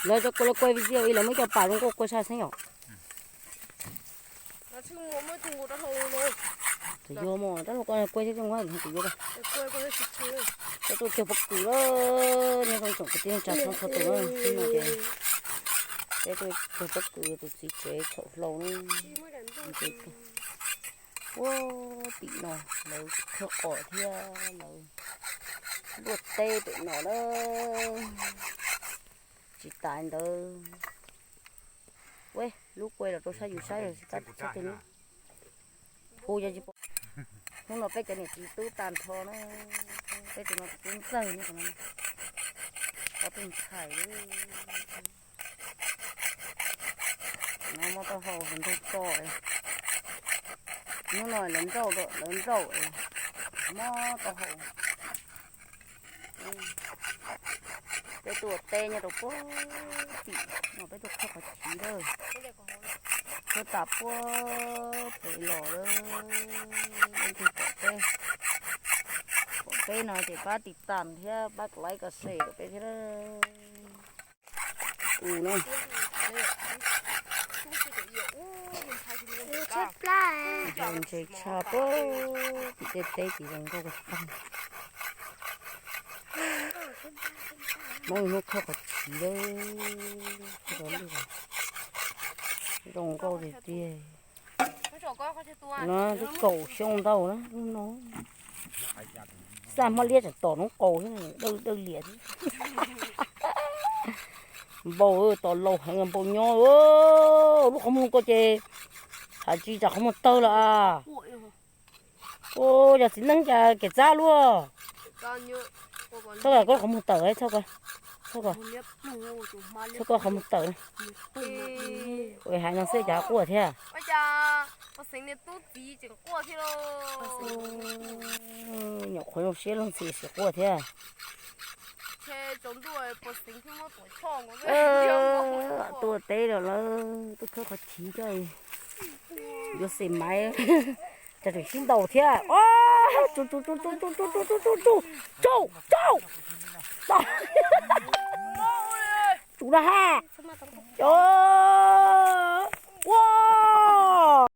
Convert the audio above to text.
Lawv cov kuv lawv kuaj video ib lawv muab cov pam zoo nkauj kuaj tshaj xeeb yom. Tus yuav mos rab hlau ko kuaj thiab zoo nkauj tus yuav. Peb tuaj cog pob kws lawm, nyob zoo tsoom kwv tij neej tsa txhua txhua tus na, hnub no ces peb tuaj cog pob kws tus txiv tsev txhaum hlau na. Ua tim no lawv khawb qos thiab lawv luaj teb pem no na. Tsis tas ntawd, ua lub kua los rau sab yus saib los sab tus no. Hu yog tsis pom. Hnub no peb cov niam txiv tub tag nrho na, peb tus no tus tub ntxawg no, ob tug ntxhais. No mob taub hau nrog tso. Hnub no lawv nrauj, lawv nrauj mob taub hau. Peb tuaj teb nyob rau puag tim no, peb tuaj khawb qhov chiv lawm. Khawb tas puag pem los lawm. Leej twg pom peb, pom peb no ces pab tiv tas thiab pab like comment share rau peb thiab. Tus no ntse tshaj puag tim tej teb tim zoo nkauj tag. Muab hnub khawb qhov chiv lawm, zoo nkauj tiag tiag. No twb kaum xyoo ntau na lub no. Xaj hmab liab tseem tom noob qaus thiab, dawj dawj liam thiab. Npau tom laus heev npau nyob. Lub qhov muag ko ces tsam tsis tsam qhov muag tawg lawm as. Ua yog txiv neej cas kev txab luaj. Txhob ko qhov muag tawm, txhob ko, txhob ko, txhob ko qhov muag tawm. Ua hais no xwb cas quaj thiab. Nyuam qhuav zoo siab luag ntxhi sim quaj thiab. Tuaj teb los lawm, tuaj khawb qhov chiv coj yuav xim maiv, cas tseem sib ntaus thiab. Tsu tsu tsu tsu tsu tsu tsu tsu tsu tsu tsu tsu tsu na ha. Cov